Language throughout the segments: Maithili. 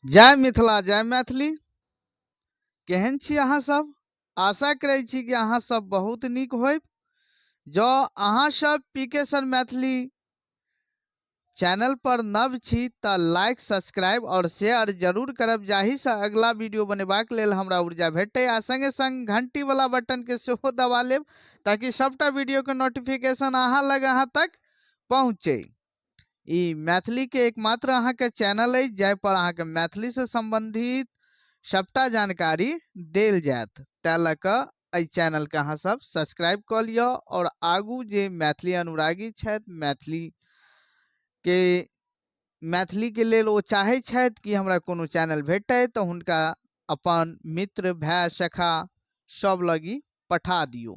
जय मिथिला जय मैथिली। केहन छी अहाँ सब? आशा करै छी कि अहाँ सब बहुत नीक होइब। जँ अहाँ सब पी के सर मैथिली चैनल पर नव छी तऽ लाइक, सब्सक्राइब और शेयर जरूर करब, जाहिसँ अगला वीडियो बनेबाक लेल हमरा ऊर्जा भेटै, आ संगे संग घंटी वाला बटन के सेहो दबा लेब ताकि सबटा वीडियो के नोटिफिकेशन अहाँ लग अहाँ तक पहुँचे। ई मैथिली के एकमात्र अहाँके चैनल अछि जाहि पर अहाँके मैथिली से संबंधित सबटा जानकारी देल जायत। तै लऽ कऽ एहि चैनल के अहाँ सब सब्सक्राइब कऽ लिअ और आगू जे मैथिली अनुरागी छथि, मैथिली के लेल ओ चाहै छथि कि हमरा कोनो चैनल भेटै, तऽ हुनका अपन मित्र, भाय, सखा सब लग ई पठा दियौ।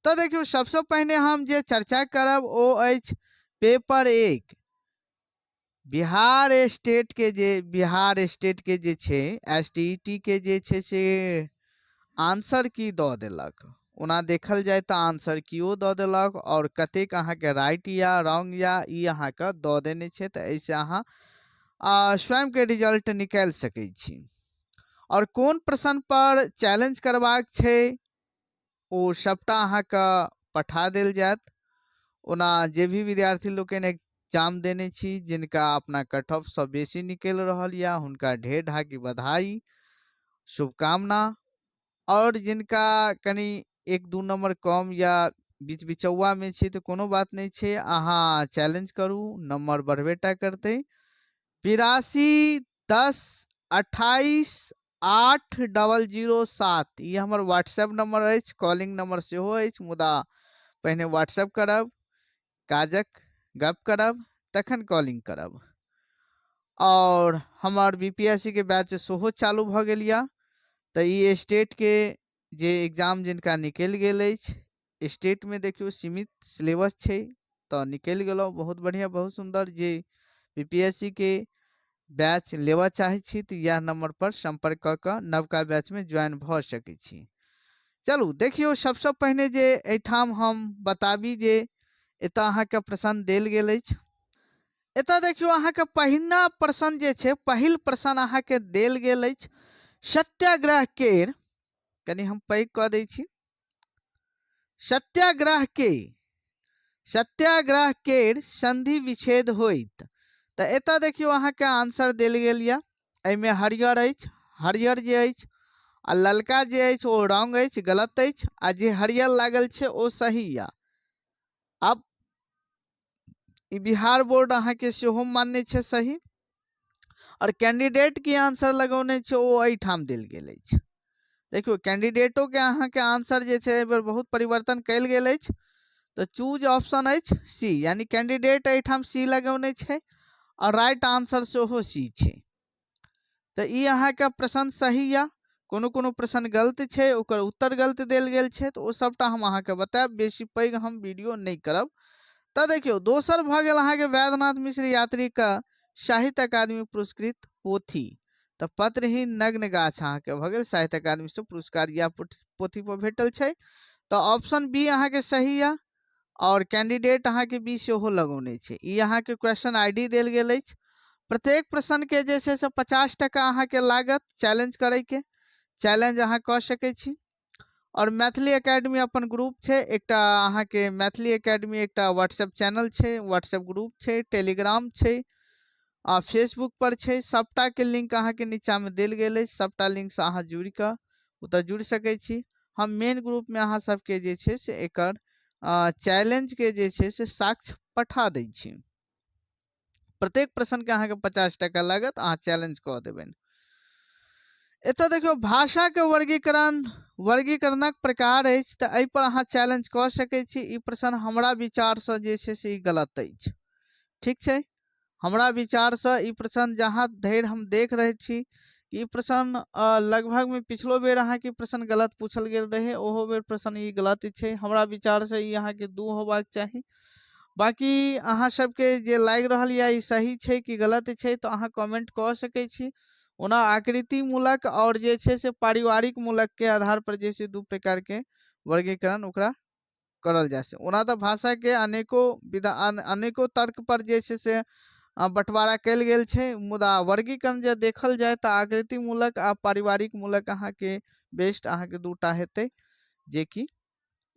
तऽ देखियौ, सबसँ पहिने हम जे चर्चा करब ओ अछि पेपर 1 बिहार स्टेट के, जे बिहार स्टेट के जे छै एस टी ई टी के जे छै से आंसर की दऽ देलक। ओना देखल जाय तऽ आंसर कीओ दऽ देलक और कतेक अहाँके राइट या रॉन्ग या ई अहाँके दऽ देने छै, तऽ एहिसँ अहाँ स्वयंके रिजल्ट निकालि सकै छी। और कोन प्रश्न पर चैलेंज करबाक छै ओ सबटा अहाँके पठा देल जायत। ओना जे भी विद्यार्थी लोकनि एग्जाम देने छी, जिनका अपना कट ऑफसँ बेसी निकलि रहल यऽ, हुनका ढेर ढाकी बधाई, शुभकामना। और जिनका कनि 1-2 नंबर कम या बीच बिचौआमे छी, तऽ कोनो बात नहि छै, अहाँ चैलेंज करू, नंबर बढ़बे टा करतै। 82 10 28 8 00 7 ई हमर व्हाट्सएप नंबर अछि, कॉलिंग नंबर सेहो अछि, मुदा पहिने व्हाट्सएप करब, काजक गप करब, तखन कॉलिंग करब। और हमर बी पी एस सी के बैच सेहो चालू भऽ गेल यऽ, तऽ ई स्टेटके जे एग्जाम जिनका निकलि गेल अछि, स्टेटमे देखियौ सीमित सिलेबस छै तऽ निकलि गेलहुँ, बहुत बढ़िआँ, बहुत सुन्दर। जे बी पी एस सी के बैच लेबऽ चाहै छी तऽ इएह नंबर पर सम्पर्क कऽ कऽ नवका बैचमे ज्वाइन भऽ सकै छी। चलू देखियौ, सबसँ पहिने जे एहिठाम हम बताबी जे एतऽ अहाँके प्रश्न देल गेल अछि। एतऽ देखियौ, अहाँके पहिला प्रश्न जे छै, पहिल प्रश्न अहाँके देल गेल अछि सत्याग्रह केर, कनि हम पैघ कऽ दै छी, सत्याग्रह केर संधि विच्छेद होइत। तऽ एतऽ देखियौ, अहाँके आंसर देल गेल यऽ। एहिमे हरियर अछि, हरियर जे अछि आ ललका जे अछि ओ रॉन्ग अछि, गलत अछि, आ जे हरियर लागल छै ओ सही यऽ। आब ई बिहार बोर्ड अहाँके सेहो मान्य छै सही, और कैंडिडेट की आंसर लगौने छै ओ एहिठाम देल गेल अछि। देखियौ, कैंडिडेटो के अहाँके आंसर जे छै एहि बेर बहुत परिवर्तन कयल गेल अछि, तऽ चूज ऑप्शन अछि सी, यानी कैंडिडेट एहिठाम सी लगौने छै और राइट आंसर सेहो सी छै। तऽ ई अहाँके प्रश्न सही यऽ। कोनो कोनो प्रश्न गलत छै, ओकर उत्तर गलत देल गेल छै, तऽ ओ सबटा हम अहाँके बतायब, बेसी पैघ हम वीडियो नहि करब। तऽ देखियौ, दोसर भऽ गेल अहाँके वैद्यनाथ मिश्र यात्रीके साहित्य अकादमी पुरस्कृत पोथी, तऽ पत्रहीन नग्न गाछ अहाँके भऽ गेल। साहित्य अकादमी से पुरस्कार इएह पोथी पर भेटल छै, तऽ ऑप्शन बी अहाँके सही यऽ और कैंडिडेट अहाँके बी सेहो लगौने छै। ई अहाँके क्वेश्चन I D देल गेल अछि। प्रत्येक प्रश्नके जे छै से 50 टका अहाँके लागत चैलेंज करैके, चैलेंज अहाँ कऽ सकै छी। और मैथिली एकेडमी अपन ग्रुप छै एकटा, अहाँके मैथिली एकेडमी एकटा व्हाट्सएप चैनल छै, व्हाट्सएप ग्रुप छै, टेलीग्राम छै आ फेसबुक पर छै। सबटाके लिंक अहाँके नीचाँमे देल गेल अछि, सबटा लिंकसँ अहाँ जुड़ि कऽ ओतऽ जुड़ि सकै छी। हम मेन ग्रुपमे अहाँ सबके जे छै से एकर चैलेंजके जे छै से साक्ष्य पठा दै छी। प्रत्येक प्रश्नके अहाँके 50 टका लागत, अहाँ चैलेंज कऽ देबनि। एतऽ देखियौ, भाषाके वर्गीकरणक प्रकार अछि, तऽ एहि पर अहाँ चैलेंज कऽ सकै छी। ई प्रश्न हमरा विचारसँ जे छै से ई गलत अछि, ठीक छै। हमरा विचारसँ ई प्रश्न जहाँ धरि हम देख रहल छी ई प्रश्न लगभगमे पिछलो बेर अहाँके प्रश्न गलत पूछल गेल रहै, ओहो बेर प्रश्न ई गलत छै। हमरा विचारसँ ई अहाँके 2 होबाक चाही। बाँकी अहाँ सबके जे लागि रहल यऽ ई सही छै कि गलत छै, तऽ अहाँ कमेंट कऽ सकै छी। ओना आकृति मूलक और जे छै से पारिवारिक मूलक के आधार पर जे छै 2 प्रकार के वर्गीकरण ओकरा करल जा सकै। ओना तऽ भाषा के अनेको विधा, अनेको तर्क पर जे छै से बँटवारा कयल गेल छै। मुदा वर्गीकरण जे देखल जाय तऽ आकृति मूलक आ पारिवारिक मूलक अहाँके बेस्ट अहाँके दूटा हेतै, जेकि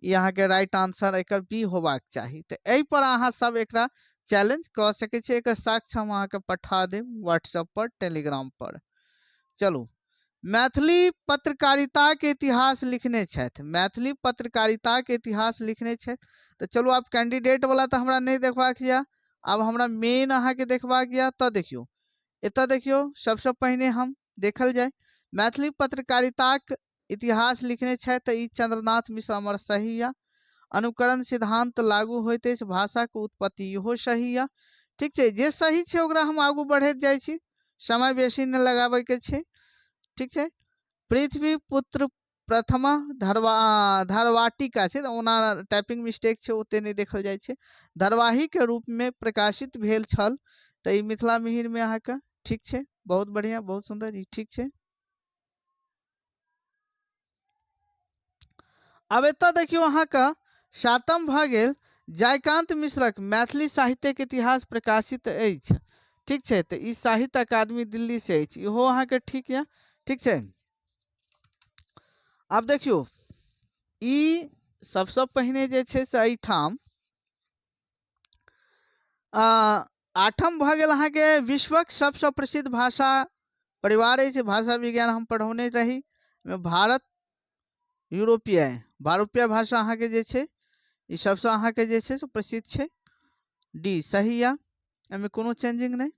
ई अहाँके राइट आंसर एकर बी होबाक चाही। तऽ एहि पर अहाँ सब एकरा चैलेंज कऽ सकै छी। एकर साक्ष्य हम अहाँके पठा देब व्हाट्सएप पर, टेलीग्राम पर। चलू, मैथिली पत्रकारिताके इतिहास लिखने छथि, मैथिली पत्रकारिताके इतिहास लिखने छथि। तऽ चलू आब कैंडिडेट वाला तऽ हमरा नहि देखबाक यऽ, आब हमरा मेन अहाँके देखबाक यऽ। तऽ देखियौ एतऽ देखियौ, सबसँ पहिने हम देखल जाय मैथिली पत्रकारिताक इतिहास लिखने छथि तऽ ई चंद्रनाथ मिश्र अमर सही यऽ। अनुकरण सिद्धांत लागू होइत अछि, भाषाक उत्पत्ति इहो सही यऽ। ठीक छै, जे सही छै ओकरा हम आगू बढ़ैत जाइ छी, समय बेसी नहि लगाबैके छै। ठीक छै, पृथ्वी पुत्र प्रथमा धारवाटिका छै, ओना टाइपिंग मिस्टेक छै, ओते नहि देखल जाइ छै। धारावाहिक रूपमे प्रकाशित भेल छल, तऽ ई मिथिला मिहिरमे अहाँके ठीक छै, बहुत बढ़िआँ, बहुत सुन्दर, ई ठीक छै। आब एतऽ देखियौ अहाँके सातम भऽ गेल जयकान्त मिश्रक मैथिली साहित्यक इतिहास प्रकाशित अछि। ठीक छै, तऽ ई साहित्य अकादमी दिल्ली से अछि, इहो अहाँके ठीक यऽ। ठीक छै, आब देखियौ ई सबसँ पहिने जे छै से एहिठाम आठम भऽ गेल अहाँके विश्वक सबसँ प्रसिद्ध भाषा परिवार अछि, भाषा विज्ञान हम पढ़ौने रही, भारत यूरोपीय भारोपीय भाषा अहाँके जे छै ई सबसँ अहाँके जे छै से प्रसिद्ध छै। डी सही यऽ, एहिमे कोनो चेंजिंग नहि।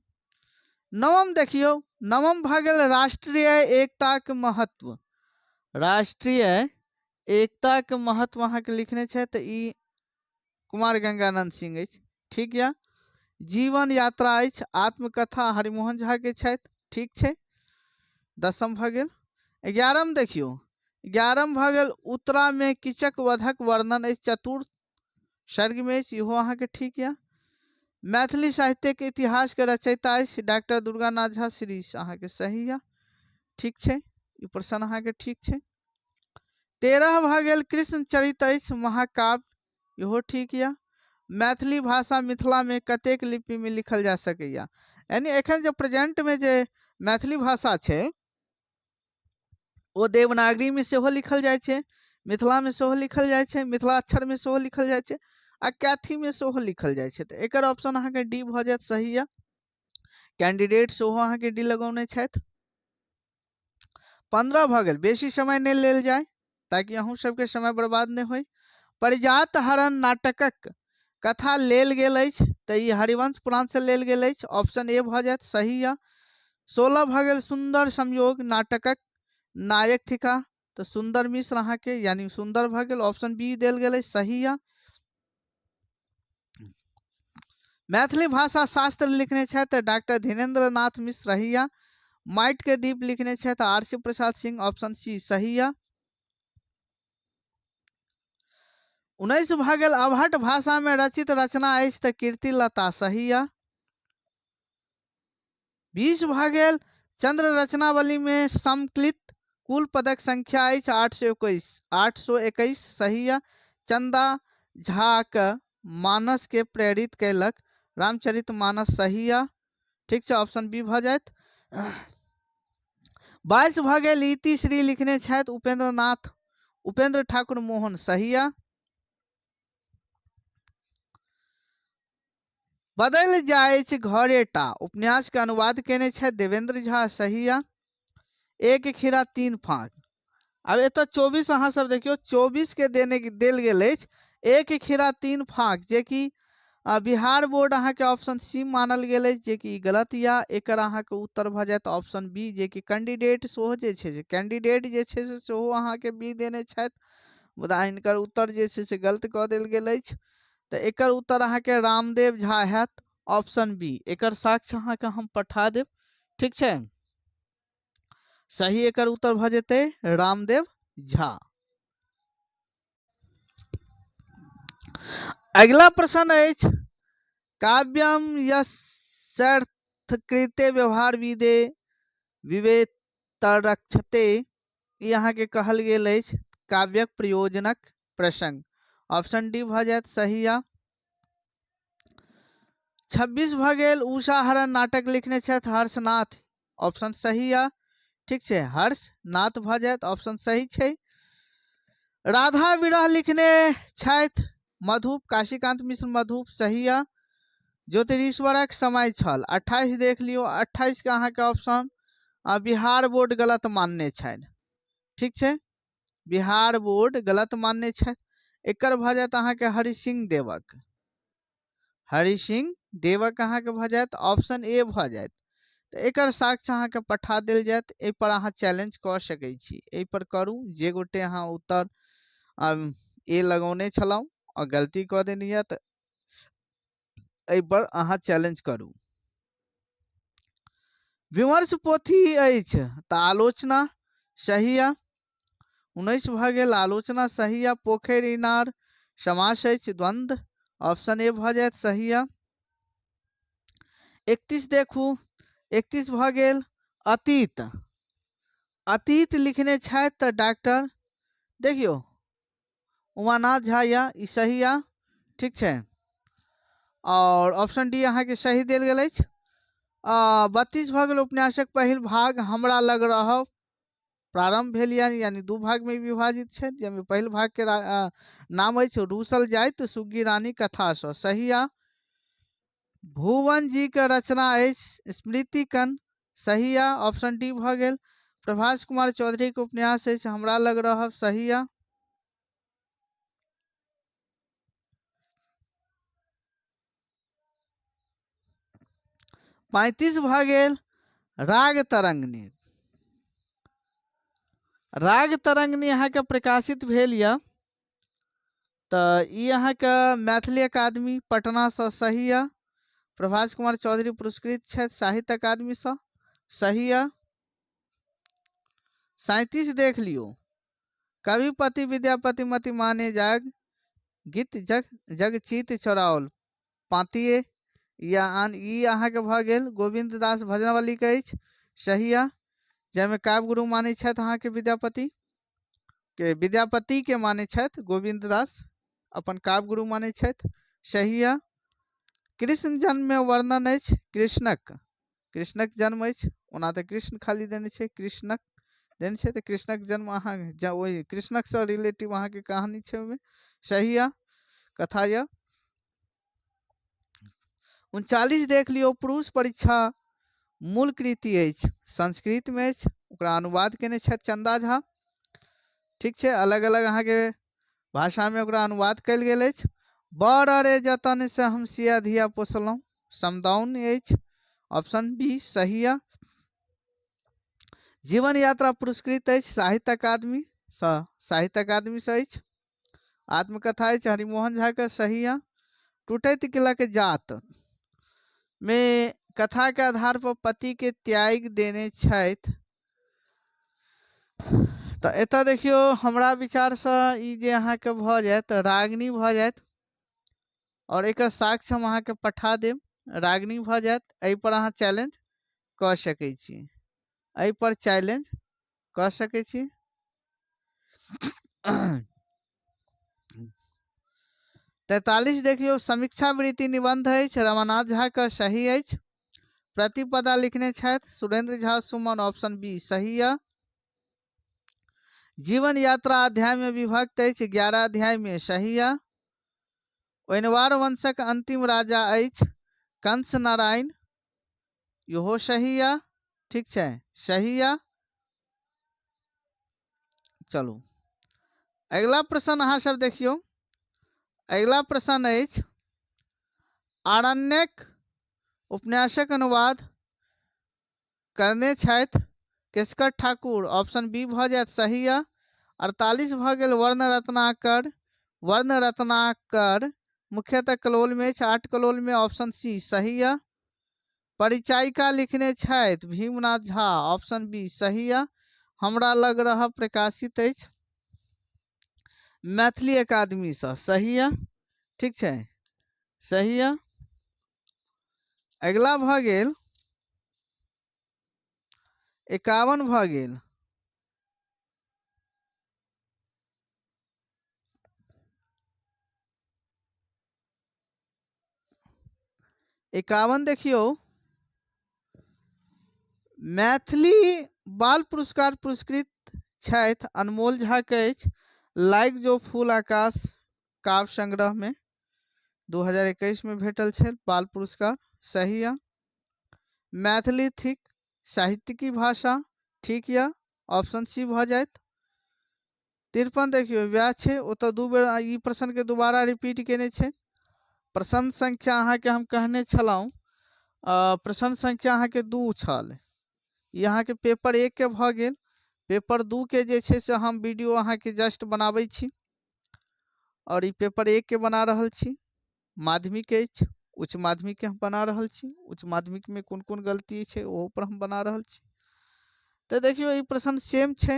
नवम देखियौ, नवम भऽ गेल राष्ट्रीय एकताक महत्व। राष्ट्रीय एकताक महत्व अहाँके लिखने छै तऽ ई कुमार गंगानंद सिंह अछि। ठीक यऽ, जीवन यात्रा अछि, आत्मकथा हरिमोहन झा के छथि। ठीक छै, दसम भऽ गेल। एगारहम देखियौ, एगारहम भऽ गेल उत्तरामे कीचक वधक वर्णन अछि, चतुर्थ सर्गमे अछि, इहो अहाँके ठीक यऽ। मैथिली साहित्यके इतिहासके रचयिता अछि डॉक्टर दुर्गानाथ झा श्रीश, अहाँके सही यऽ। ठीक छै, ई प्रश्न अहाँके ठीक छै। 13 भऽ गेल कृष्ण चरित अछि महाकाव्य, इहो ठीक यऽ। मैथिली भाषा मिथिलामे कतेक लिपिमे लिखल जा सकैए, यानी एखन जे प्रेजेंटमे जे मैथिली भाषा छै ओ देवनागरीमे सेहो लिखल जाइ छै, मिथिलामे सेहो लिखल जाइ छै, मिथिला अक्षरमे सेहो लिखल जाइ छै आ कैथीमे सेहो लिखल जाइ छै। तऽ एकर ऑप्शन अहाँके डी भऽ जायत, सही यऽ। कैंडिडेट सेहो अहाँके डी लगौने छथि। 15 भऽ गेल, बेसी समय नहि लेल जाय ताकि अहूँ सबके समय बर्बाद नहि होय। परिजात हरण नाटकक कथा लेल गेल अछि तऽ ई हरिवंश पुराण से लेल गेल अछि, ऑप्शन ए भऽ जायत, सही यऽ। 16 भऽ गेल सुन्दर संयोग नाटकक नायक थिका तऽ सुन्दर मिश्र अहाँके यानी सुन्दर भऽ गेल, ऑप्शन बी देल गेल अछि, सही यऽ। मैथिली भाषा शास्त्र लिखने छथि तऽ डॉक्टर धीरेन्द्र नाथ मिश्र सही यऽ। माटि के दीप लिखने छथि R C Prasad Singh, option C सही यऽ। 19 भऽ गेल अवहट्ठ भाषामे रचित रचना अछि तऽ कीर्तिलता सही यऽ। 20 भऽ गेल चंद्र रचनावलीमे संकलित कुल पदक संख्या अछि 821 सही यऽ। चंदा झाक मानस के प्रेरित कयलक रामचरित मानस सही यऽ। ठीक छै, ऑप्शन बी भऽ जायत। 22 भऽ गेल इति श्री लिखने छथि उपेंद्र ठाकुर मोहन सही यऽ। बदलि जाइछ घरेटा उपन्यास के अनुवाद केने छथि देवेंद्र झा सही यऽ। 1 खीरा 3 फाँक। आब एतऽ 24 अहाँ सब देखियौ, 24 के देल गेल अछि 1 खीरा 3 फाँक, जेकि बिहार बोर्ड अहाँके ऑप्शन सी मानल गेल अछि, जेकि गलत यऽ। एकर अहाँके उत्तर भऽ जायत ऑप्शन बी, जेकि कैंडिडेट सेहो जे छै से कैंडिडेट जे छै से सेहो अहाँके बी देने छथि, मुदा हिनकर उत्तर जे छै से गलत कऽ देल गेल अछि। तऽ एकर उत्तर अहाँके रामदेव झा हैत, ऑप्शन बी। एकर साक्ष्य अहाँके हम पठा देब। ठीक छै, सही एकर उत्तर भऽ जेतै रामदेव झा। अगिला प्रश्न अछि काव्यम यस्यर्थकृते व्यवहार विदे विवेतरक्षते, ई अहाँके कहल गेल अछि काव्यक प्रयोजनक प्रसंग, ऑप्शन डी भऽ जायत सही। या 26 भऽ गेल उषा हरण नाटक लिखने छथि हर्षनाथ, ऑप्शन सही यऽ। ठीक छै, हर्षनाथ भऽ जायत, ऑप्शन सही छै। राधा विरह लिखने छथि मधुप, काशीकांत मिश्र मधुप, सही यऽ। ज्योतिरीश्वरक समय छल। 28 देख लियौ, 28 के अहाँके ऑप्शन बिहार बोर्ड गलत मानने छनि। ठीक छै, बिहार बोर्ड गलत मानने छथि। एकर भऽ जायत अहाँके हरिसिंह देवक, हरिसिंह देवक अहाँके भऽ जायत, ऑप्शन ए भऽ जायत। तऽ एकर साक्ष्य अहाँके पठा देल जायत, एहिपर अहाँ चैलेंज कऽ सकै छी, एहिपर करू। जे गोटे अहाँ उत्तर ए लगौने छलहुँ आ गलती कऽ देने यऽ तऽ एहिपर अहाँ चैलेंज करू। विमर्श पोथी अछि तऽ आलोचना सही यऽ। 19 भऽ गेल आलोचना सही यऽ। पोखरि इनार समास अछि द्वंद्व, ऑप्शन ए भऽ जायत सही यऽ। 31 देखू, 31 भऽ गेल अतीत, अतीत लिखने छथि तऽ डॉक्टर देखियौ उमानाथ झा यऽ, ई सही यऽ। ठीक छै, आओर ऑप्शन डी अहाँके सही देल गेल अछि। 32 भऽ गेल उपन्यासक पहिल भाग हमरा लग रहब प्रारंभ भेल यानी 2 भागमे विभाजित छै, जाहिमे पहिल भागके नाम अछि रूसल जाइत सुग्गी रानी कथासँ, सही यऽ। भुवन जी के रचना अछि स्मृतिकण, सही यऽ, ऑप्शन डी भऽ गेल। प्रभास कुमार चौधरी के उपन्यास अछि हमरा लग रहब, सही यऽ। 35 भऽ गेल राग तरंगिणी, राग तरंगिणी अहाँके प्रकाशित भेल यऽ तऽ ई अहाँके मैथिली अकादमी पटनासँ, सही यऽ। प्रभास कुमार चौधरी पुरस्कृत छथि साहित्य अकादमीसँ, सही यऽ। 37 देख लियौ, कविपति विद्यापति मति माने जाग गीत जग जगचीत चोराओल पाँतिए या आन, ई अहाँके भऽ गेल गोविन्द दास भजनावलीके अछि, सही यऽ। जाहिमे काव्य गुरु मानै छथि अहाँके विद्यापति के, विद्यापति के मानै छथि गोविन्द दास, अपन काव्य गुरु मानै छथि, सही यऽ। कृष्ण जन्ममे वर्णन अछि कृष्णक, कृष्णक जन्म अछि, ओना तऽ कृष्ण खाली देने छै, कृष्णक देने छै तऽ कृष्णक जन्म अहाँ ओहि कृष्णकसँ रिलेटिव अहाँके कहानी छै ओहिमे, सही यऽ, कथा यऽ। 39 देख लियौ, पुरुष परीक्षा मूल कृति अछि, संस्कृतमे अछि, ओकरा अनुवाद केने छथि चंदा झा। ठीक छै, अलग अलग अहाँके भाषामे ओकरा अनुवाद कयल गेल अछि। बड़ अरे जतन से हम सिया धिया पोसलहुँ, समदाउन अछि, ऑप्शन बी सही यऽ। जीवन यात्रा पुरस्कृत अछि साहित्य अकादमी सँ, साहित्य अकादमी सँ अछि। आत्मकथा अछि हरिमोहन झा के, सही यऽ। टूटैत किलक जात में कथा के आधार पर पति के त्याग देने छथि। तऽ एतऽ देखियौ हमरा विचारसँ ई जे अहाँके भऽ जायत रागिनी भऽ जायत, आओर एकर साक्ष्य हम अहाँके पठा देब, रागिनी भऽ जायत। एहिपर अहाँ चैलेंज कऽ सकै छी, एहिपर चैलेंज कऽ सकै छी। 43 देखियौ, समीक्षावृत्ति निबंध अछि रमानाथ झा के, सही अछि। प्रतिपदा लिखने छथि सुरेंद्र झा सुमन, ऑप्शन बी सही यऽ। जीवन यात्रा अध्याय में विभक्त अछि 11 अध्याय में, सही यऽ। ओइनवार वंशक अंतिम राजा अछि कंस नारायण, इहो सही यऽ। ठीक छै, सही यऽ। चलू अगिला प्रश्न अहाँ सब देखियौ। अगिला प्रश्न अछि आरण्यक उपन्यासक अनुवाद करने छथि केशकर ठाकुर, ऑप्शन बी भऽ जायत सही यऽ। 48 भऽ गेल वर्ण रत्नाकर, वर्ण रत्नाकर मुख्यतः कलोल में अछि, 8 कलोल में, ऑप्शन सी सही यऽ। परिचायिका लिखने छथि भीमनाथ झा, ऑप्शन बी सही यऽ। हमरा लग रह प्रकाशित अछि मैथिली अकादमीसँ, सही यऽ। ठीक छै, सही यऽ। अगिला भऽ गेल 51 भऽ गेल। 51 देखियौ, मैथिली बाल पुरस्कार पुरस्कृत छथि अनमोल झा के अछि लाइक जो फूल आकाश काव्य संग्रह में 2021 में भेटल छै बाल पुरस्कार, सही यऽ। मैथिली थिक साहित्यिकी भाषा, ठीक यऽ, ऑप्शन सी भऽ जायत। 53 देखियौ, वएह छै, ओतऽ 2 बेर ई प्रश्नके दोबारा रिपीट केने छै। प्रश्न संख्या अहाँके हम कहने छलहुँ, प्रश्न संख्या अहाँके 2 छल, ई अहाँके पेपर 1 के भऽ गेल। पेपर 2 के जे छै से हम वीडियो अहाँके जस्ट बनाबै छी और ई पेपर 1 के बना रहल छी। माध्यमिक अछि, उच्च माध्यमिक के हम बना रहल छी, उच्च माध्यमिक में कोन कोन गलती छै ओहो पर हम बना रहल छी। तऽ देखियौ ई प्रश्न सेम छै,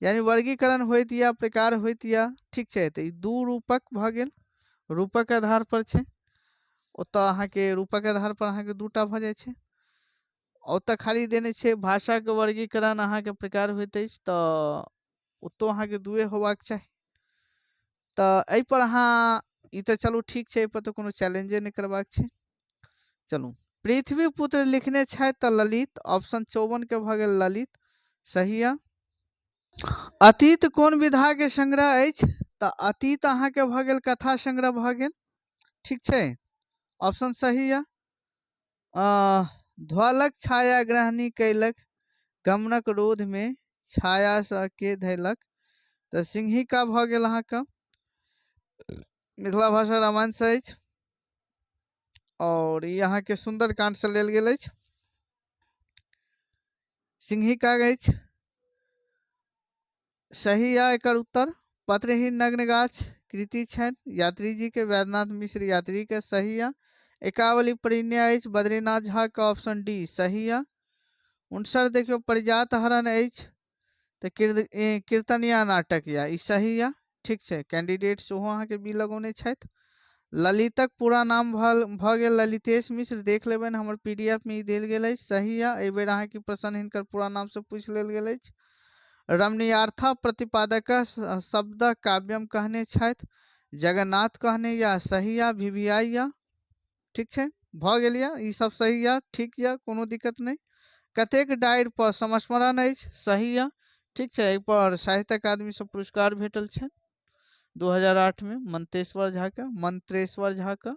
यानी वर्गीकरण होइत या प्रकार होइत या, ठीक छै। तऽ ई 2 रूपक भऽ गेल, रूपक आधार पर छै, ओतऽ अहाँके रूपक आधार पर अहाँके 2टा भऽ जाइ छै। ओतऽ खाली देने छै भाषाके वर्गीकरण अहाँके प्रकार होइत अछि, तऽ ओतौ अहाँके 2 होबाक चाही। तऽ एहिपर अहाँ ई तऽ चलू ठीक छै, एहिपर तऽ कोनो चैलेंजे नहि करबाक छै। चलू, पृथ्वी पुत्र लिखने छथि तऽ ललित, ऑप्शन 54 के भऽ गेल ललित, सही यऽ। अतीत कोन विधाके संग्रह अछि? तऽ अतीत अहाँके भऽ गेल कथा संग्रह भऽ गेल, ठीक छै, ऑप्शन सही यऽ। ध्वलक छाया ग्रहणी कैलक गमनक रोधमे छायासँ के धैलक, तऽ सिंहिका भऽ गेल अहाँके, मिथिला भाषा रामायणसँ अछि और ई अहाँके सुन्दरकाण्डसँ लेल गेल अछि, सिंहिका अछि, सही यऽ एकर उत्तर। पत्रहीन नग्न गाछ कृति छनि यात्री जी के, वैद्यनाथ मिश्र यात्री के, सही यऽ। एकावली परिणय अछि बद्रीनाथ झा के, ऑप्शन डी सही यऽ। 59 देखियौ, परिजात हरण अछि तऽ कीर्तनिया नाटक यऽ, ई सही यऽ, ठीक छै। कैंडिडेट सेहो अहाँके बी लगौने छथि। ललितक पूरा नाम भऽ गेल ललितेश मिश्र, देख लेबनि हमर पी डी एफ में ई देल गेल अछि, सही यऽ। एहि बेर अहाँके प्रश्न हिनकर पूरा नामसँ पूछि लेल गेल अछि। रमणीयार्थ प्रतिपादक शब्द काव्यम कहने छथि, जगन्नाथ कहने यऽ, सही यऽ, वी वी आई यऽ, ठीक छै, भऽ गेल यऽ, ई सब सही यऽ, ठीक यऽ, कोनो दिक्कत नहि। कतेक डारि पर संस्मरण अछि, सही यऽ, ठीक छै। एहिपर साहित्य अकादमीसँ पुरस्कार भेटल छनि 2008 में मंत्रेश्वर झा के, मंत्रेश्वर झा के,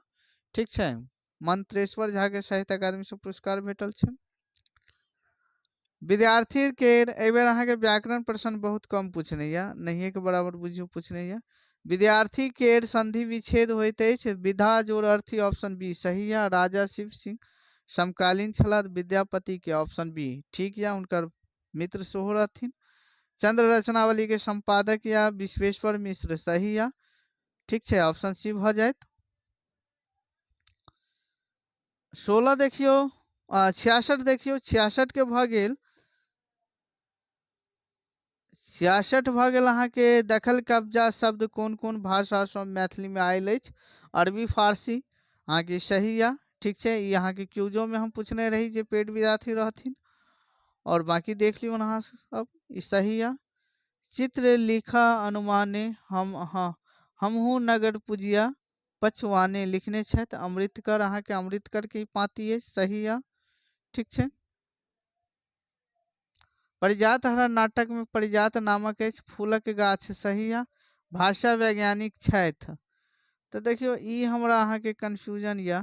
ठीक छै, मंत्रेश्वर झा के साहित्य अकादमीसँ पुरस्कार भेटल छनि। विद्यार्थी के एहि बेर अहाँके व्याकरण प्रश्न बहुत कम पूछने यऽ, नहिए के बराबर बुझियौ पूछने यऽ। विद्यार्थी केर संधि विच्छेद होइत अछि विधा जोड़ अर्थी, ऑप्शन बी सही यऽ। राजा शिव सिंह समकालीन छलाह विद्यापति के, ऑप्शन बी ठीक यऽ, हुनकर मित्र सेहो रहथिन। चंद्र रचनावली के संपादक या विश्वेश्वर मिश्र, सही यऽ, ठीक छै, ऑप्शन सी भऽ जायत। 16 देखियौ, 66 देखियौ, 66 के भऽ गेल, 66 भऽ गेल अहाँके दखल कब्जा शब्द कोन कोन भाषासँ मैथिलीमे आयल अछि? अरबी फारसी अहाँके सही यऽ, ठीक छै। ई अहाँके क्यूजोमे हम पूछने रही जे पेट विद्यार्थी रहथिन, और बाकी देख लियौ अहाँ सब, ई सही यऽ। चित्र लिखा अनुमाने हम, हाँ, हमहूँ नगर पूजिया पछवाने लिखने छथि अमृतकर, अहाँके अमृतकर के ई पाँति अछि, सही यऽ, ठीक छै। परिजात हरण नाटक में परिजात नामक अछि फूलक गाछ, सही यऽ। भाषा वैज्ञानिक छथि, तऽ देखियौ ई हमरा अहाँके कन्फ्यूजन यऽ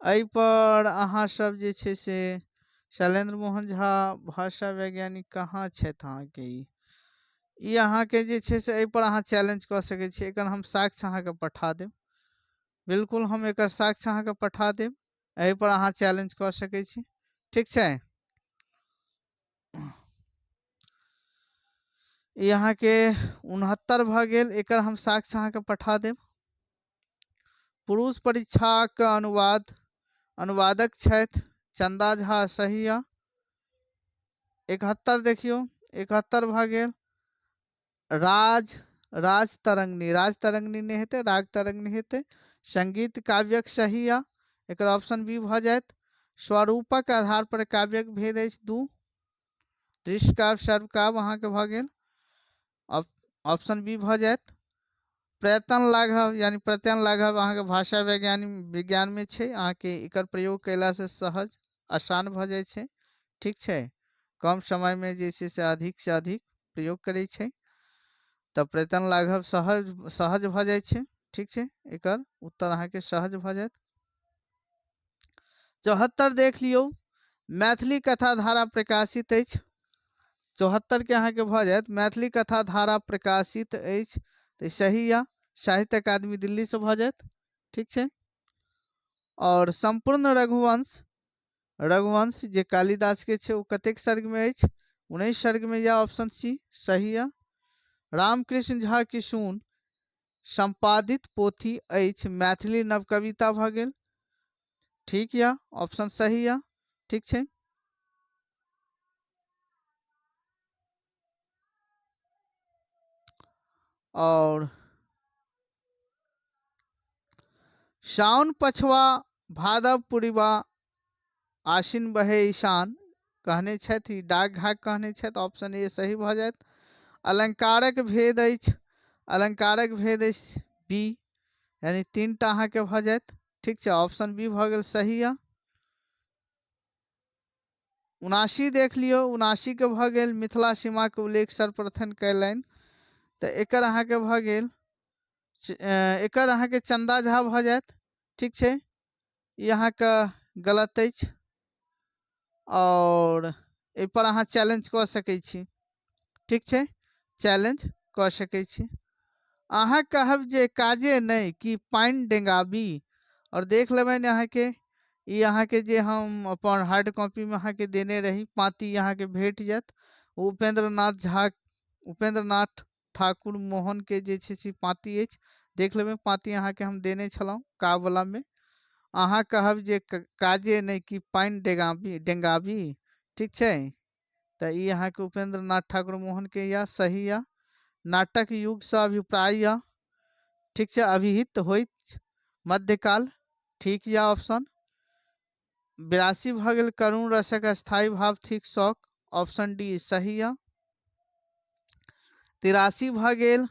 एहिपर, अहाँ सब जे छै से शैलेन्द्र मोहन झा भाषा वैज्ञानिक कहाँ छथि अहाँके, ई अहाँके जे छै से एहिपर अहाँ चैलेंज कऽ सकै छी, एकर हम साक्ष्य अहाँके पठा देब, बिल्कुल हम एकर साक्ष्य अहाँके पठा देब, एहिपर अहाँ चैलेंज कऽ सकै छी, ठीक छै। ई अहाँके 69 भऽ गेल, एकर हम साक्ष्य अहाँके पठा देब। पुरुष परीक्षाक अनुवादक छथि चंदा झा, सही यऽ। 71 देखियौ, 71 भऽ गेल। राज तरंगिणी, राज तरंगिणी नहि हेतै, राग तरंगिणी हेतै। संगीत काव्यक सही यऽ, एकर ऑप्शन बी भऽ जायत। स्वरूपक आधार पर काव्यक भेद अछि 2, दृश्य काव्य सर्वकाव्य अहाँके भऽ गेल, ऑप्शन बी भऽ जायत। प्रयत्न लाघव यानी प्रत्यन लाघव अहाँके भाषा विज्ञानमे छै। अहाँके एकर प्रयोग कयलासँ सहज आसान भऽ जाइ छै। ठीक छै, कम समयमे जे छै से अधिकसँ अधिक प्रयोग करै छै, तऽ प्रयत्न लाघव सहज भऽ जाइ छै। ठीक छै, एकर उत्तर अहाँके सहज भऽ जायत। 74 देख लियौ, मैथिली कथा धारा प्रकाशित अछि। 74 के अहाँके भऽ जायत मैथिली कथा धारा प्रकाशित अछि, तऽ सही यऽ, साहित्य अकादमी दिल्लीसँ भऽ जायत। ठीक छै, आओर सम्पूर्ण रघुवंश जे कालिदासके छै ओ कतेक सर्गमे अछि? 19 सर्गमे यऽ, ऑप्शन सी सही यऽ। रामकृष्ण झा किशुन सम्पादित पोथी अछि मैथिली नवकविता भऽ गेल। ठीक यऽ, ऑप्शन सही यऽ। ठीक छै, और साउन पछवा भादव पुरिवा आश्विन बहे ईशान कहने छथि, डाक घाक कहने छथि, ऑप्शन ए सही भऽ जायत। अलंकारक भेद अछि, अलंकारक भेद अछि बी, यानी 3 टा अहाँके भऽ जायत। ठीक छै, ऑप्शन बी भऽ गेल सही यऽ। 79 देख लियौ, 79 के भऽ गेल मिथिला सीमाके उल्लेख सर्वप्रथम कयलनि, तऽ एकर अहाँके भऽ गेल एकर अहाँके चंदा झा भऽ जायत। ठीक छै, ई अहाँके गलत अछि और एहिपर अहाँ चैलेंज कऽ सकै छी। ठीक छै, चैलेंज कऽ सकै छी। अहाँ कहब जे काजे नहि कि पानि डेंगाबी, और देख लेबनि अहाँके ई अहाँके जे हम अपन हार्ड कॉपीमे अहाँके देने रही पाँती अहाँके भेट जायत। उपेंद्रनाथ ठाकुर मोहन के जे छै से पाँती अछि, देख लेबै पाँती अहाँके हम देने छलहुँ कावलामे। अहाँ कहब जे काजे नहि कि पानि डेंगाबी। ठीक छै, तऽ ई अहाँके उपेंद्रनाथ ठाकुर मोहन के यऽ सही यऽ। नाटक युगसँ अभिप्राय यऽ। ठीक छै, अभिहित होइत मध्यकाल। ठीक यऽ, ऑप्शन 82 भऽ गेल। करुण रसक स्थायी भाव थिक शौक, ऑप्शन डी सही यऽ। 83 भऽ गेल,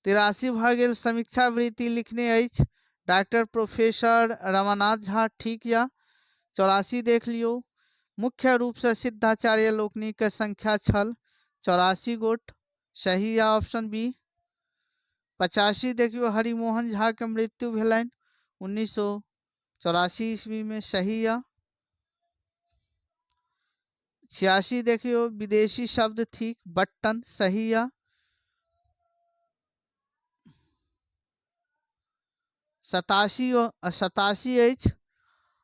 83 भऽ गेल। समीक्षा वृत्ति लिखने अछि डॉक्टर प्रोफेसर रमानाथ झा। ठीक यऽ। 84 देख लियौ, मुख्य रूपसँ सिद्धाचार्य लोकनिक संख्या छल 84 गोट, सही यऽ, ऑप्शन बी। 85 देखियौ, हरिमोहन झा के मृत्यु भेलनि 1984 ईस्वी में, सही यऽ। 86 देखियौ, विदेशी शब्द थिक बट्टन, सही यऽ। 87 अछि।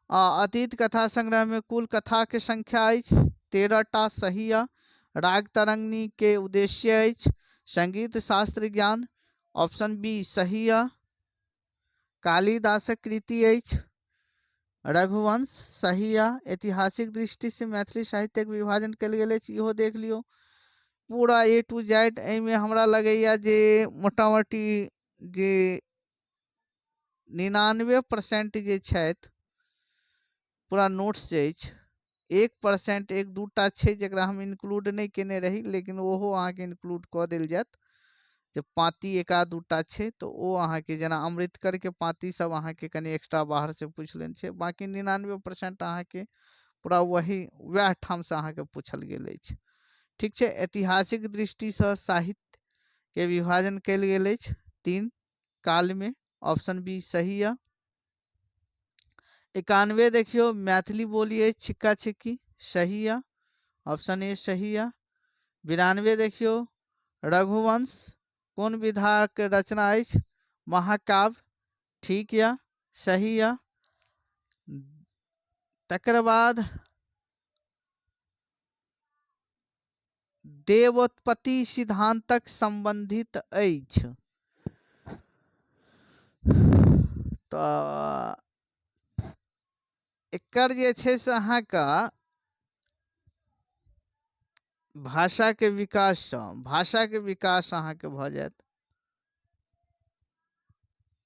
अतीत कथा संग्रह में कुल कथा के संख्या अछि 13 टा, सही यऽ। राग तरंगिणी के उद्देश्य अछि संगीत शास्त्र ज्ञान, ऑप्शन बी सही यऽ। कालिदासक कृति अछि रघुवंश, सही यऽ। ऐतिहासिक दृष्टि से मैथिली साहित्यक विभाजन कयल गेल अछि, इहो देख लियौ पूरा ए टू जेड। एहिमे हमरा लगैया जे मोटामोटी जे 99% जे छथि पूरा नोट्स जे अछि, 1% एक दूटा छै जकरा हम इंक्लूड नहि केने रही, लेकिन ओहो अहाँके इंक्लूड कऽ देल जायत। जे पाँती एक आध दूटा छै तऽ ओ अहाँके जेना अमृतकर के पाँती सब अहाँके कनि एक्स्ट्रा बाहर से पूछि लेने छै, बाँकी 99% अहाँके पूरा वएह ठामसँ अहाँके पूछल गेल अछि। ठीक छै, ऐतिहासिक दृष्टिसँ साहित्य के विभाजन कयल गेल अछि 3 काल में, ऑप्शन बी सही यऽ। 91 देखियौ, मैथिली बोली अछि छिक्का छिक्की, सही यऽ, ऑप्शन ए सही यऽ। 92 देखियौ, रघुवंश कोन विधाक रचना अछि? महाकाव्य, ठीक यऽ, सही यऽ। तकर बाद देवोत्पत्ति सिद्धांतक संबंधित अछि, तऽ एकर जे छै से अहाँके भाषाके विकाससँ, भाषाके विकास अहाँके भऽ जायत,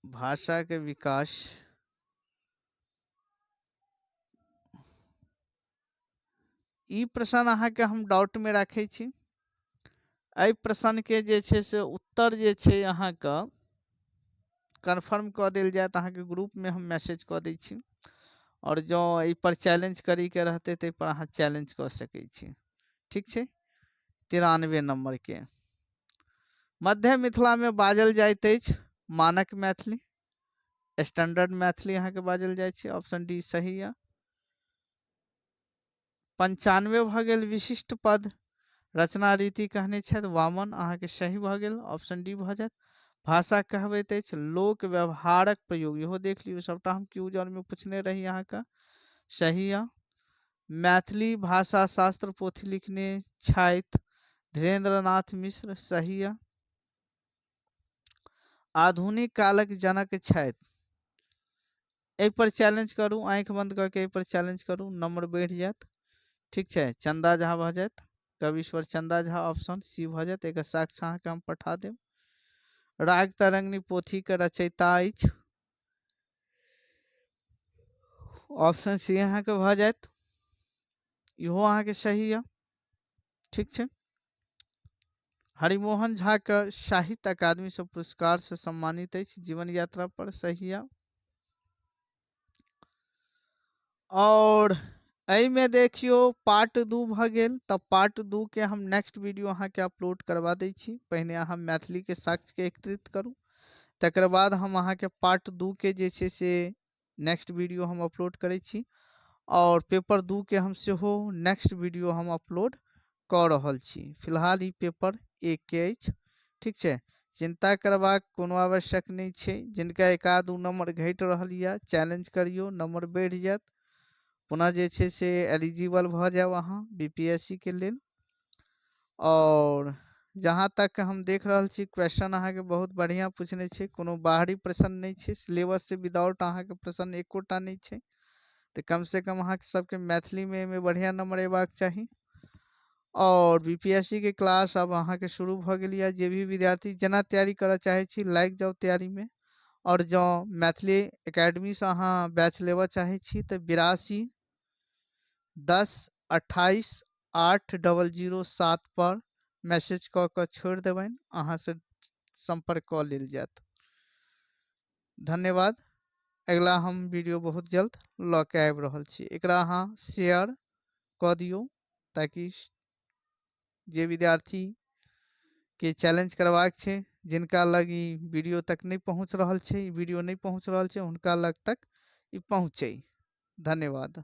भाषाके विकास ई प्रश्न अहाँके हम डाउटमे राखै छी। एहि प्रश्नके जे छै से उत्तर जे छै अहाँके कन्फर्म कऽ देल जायत अहाँके ग्रुपमे हम मैसेज कऽ दै छी। आओर जँ एहिपर चैलेंज करैके रहतै तऽ एहिपर अहाँ चैलेंज कऽ सकै छी। ठीक छै, 93 नम्बरके मध्य मिथिलामे बाजल जाइत अछि मानक मैथिली, स्टैंडर्ड मैथिली अहाँके बाजल जाइ छै। ऑप्शन डी सही यऽ। 95 भऽ गेल विशिष्ट पद रचना रीति कहने छथि वामन, अहाँके सही भऽ गेल, ऑप्शन डी भऽ जायत। भाषा कहबैत अछि लोक व्यवहारक प्रयोग, इहो देख लियौ, सबटा हम क्यूज आरमे पूछने रही अहाँके, सही यऽ। मैथिली भाषा शास्त्र पोथी लिखने छथि धीरेन्द्र नाथ मिश्र, सही यऽ। आधुनिक कालक जनक छथि, एहिपर चैलेंज करू, आँखि बंद कऽ के एहिपर चैलेंज करू, नंबर बढ़ि जायत। ठीक छै, चंदा झा भऽ जायत, कविश्वर चंदा झा ऑप्शन सी भऽ जायत। एकर साक्ष्य अहाँके हम पठा देब। राग तरंगिणी पोथीके रचयिता अछि, ऑप्शन सी अहाँके भऽ जायत, इहो अहाँके सही यऽ। ठीक छै, हरिमोहन झा के साहित्य अकादमी से पुरस्कार से सम्मानित अछि जीवन यात्रा पर, सही यऽ। और एहिमे देखियौ पार्ट 2 भऽ गेल, तऽ पार्ट 2 के हम नेक्स्ट वीडियो अहाँके अपलोड करबा दै छी। पहिने अहाँ मैथिलीके साक्ष्यके एकत्रित करू, तकर बाद हम अहाँके पार्ट 2 के जे छै से नेक्स्ट वीडियो हम अपलोड करै छी। और पेपर 2 के हम सेहो नेक्स्ट वीडियो हम अपलोड कऽ रहल छी। फिलहाल ई पेपर 1 के अछि। ठीक छै, चिंता करबाक कोनो आवश्यक नहि छै। जिनका 1-2 नंबर घटि रहल यऽ, चैलेंज करियौ, नंबर बढ़ि जायत, पुनः जे छै से एलिजिबल भऽ जायब अहाँ BPSC के लेल। और जहाँ तक हम देख रहल छी क्वेश्चन अहाँके बहुत बढ़िआँ पूछने छै, कोनो बाहरी प्रश्न नहि छै, सिलेबस से विदाउट अहाँके प्रश्न एकोटा नहि छै। तऽ कम से कम अहाँके सबके मैथिलीमे एहिमे बढ़िआँ नंबर अयबाक चाही। और BPSC के क्लास अब अहाँके शुरू भऽ गेल यऽ। जे भी विद्यार्थी जेना तैयारी करऽ चाहै छी लागि जाउ तैयारीमे। और जँ मैथिली एकेडमीसँ अहाँ बैच लेबऽ चाहै छी तऽ 82 10 28 8 00 7 पर मैसेज कऽ कऽ छोड़ि देबनि, अहाँसँ सम्पर्क कऽ लेल जायत। धन्यवाद। अगिला हम वीडियो बहुत जल्द लऽ के आबि रहल छी। एकरा अहाँ शेयर कऽ दियौ ताकि जे विद्यार्थी के चैलेंज करबाक छै, जिनका लग ई वीडियो तक नहि पहुँच रहल छै, ई वीडियो नहि पहुँच रहल छै, हुनका लग तक ई पहुँचै। धन्यवाद।